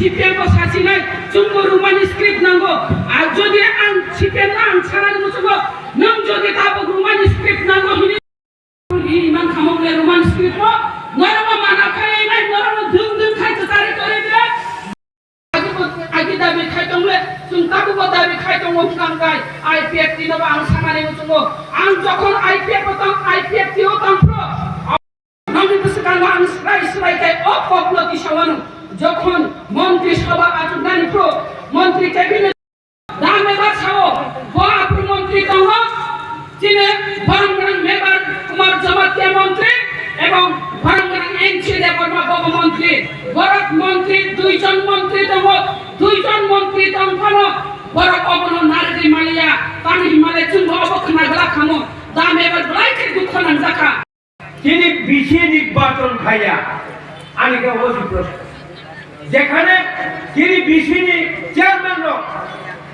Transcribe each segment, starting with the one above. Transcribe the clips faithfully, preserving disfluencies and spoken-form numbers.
C P M bo sasinai, chwngbo Roman script nango. Ar jodi ang C P M no ang sanani muchungo, nwng jodi tabuk Roman script nango hini, hini man khamung le Roman script bo, norokno mana khai nai, norokno dwng dwng khai kwchari kwrwi de. Agi bo, agi dabi khai tong le, chwng tabuk bo dabi khai tongo hwnkha hwnkhe I P F T no bo ang sanani muchungo. Ang jokhon I P F T o tong, I P F T o tong phro, Nokni bwskango ang swrai swrai khe o kokno tisawano, jokhon montri sabha achuknani phuru montri cabinet da member sao, bo aphuru montri tongo, chini borok gwnang member Kumar Jamatia montri ebong borok gwnang N C Debbarma bobo montri, borok montri duijon montri tongo, duijon montri tong phano borok obono narwgwi maliya, tamni hwnmale chwngbo obo khna glak kha mo, da member belai khe dukho nangjakha. Chini bisi nirbachon khaiya, ani khe o si proshno. Jekhane chini bisi ni chairman rok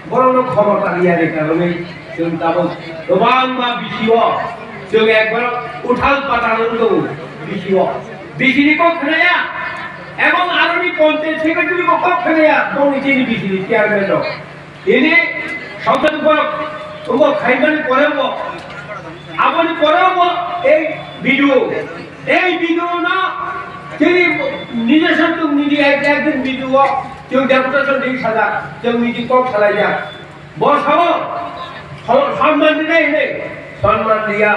borokno khomota riyani karone chwng tabuk kwbangma bisi o chwng ekbar uthal patal wng tongo bisi o. Bisi ni kok khnaya, ebong aroni panchayat secretary bo kok khnaya, bongni chini bisi ni chairman rok. Ini samsat borok tongo khaimani pore bo, aboni pore bo ei video, ei video no chini nijor santuk niji ek, ekdin video o chwng deputation di saja, chwng niji kok salai ya. Bo sabo, so-, sonman di nai hinwi, sonman diya,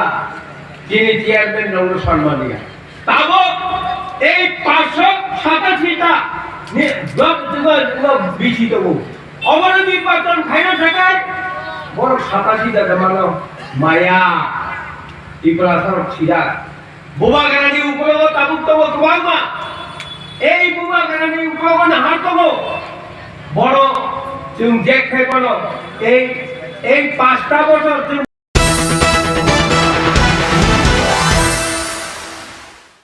chini chairman rokno sonman diya. Tabuk ei paanch sho satashi ta ni block, block, block bisi tongo. Obono nirbachon khaina thangkhe borok satashi ta mano maya. Tiprasa rok sida. Bubagrani ukologo tabuk tongo kwbangma. Ei Bubagrani ukologo nahar tongo. Borok chwng jek khai bono ei, ei pasta bochor chwng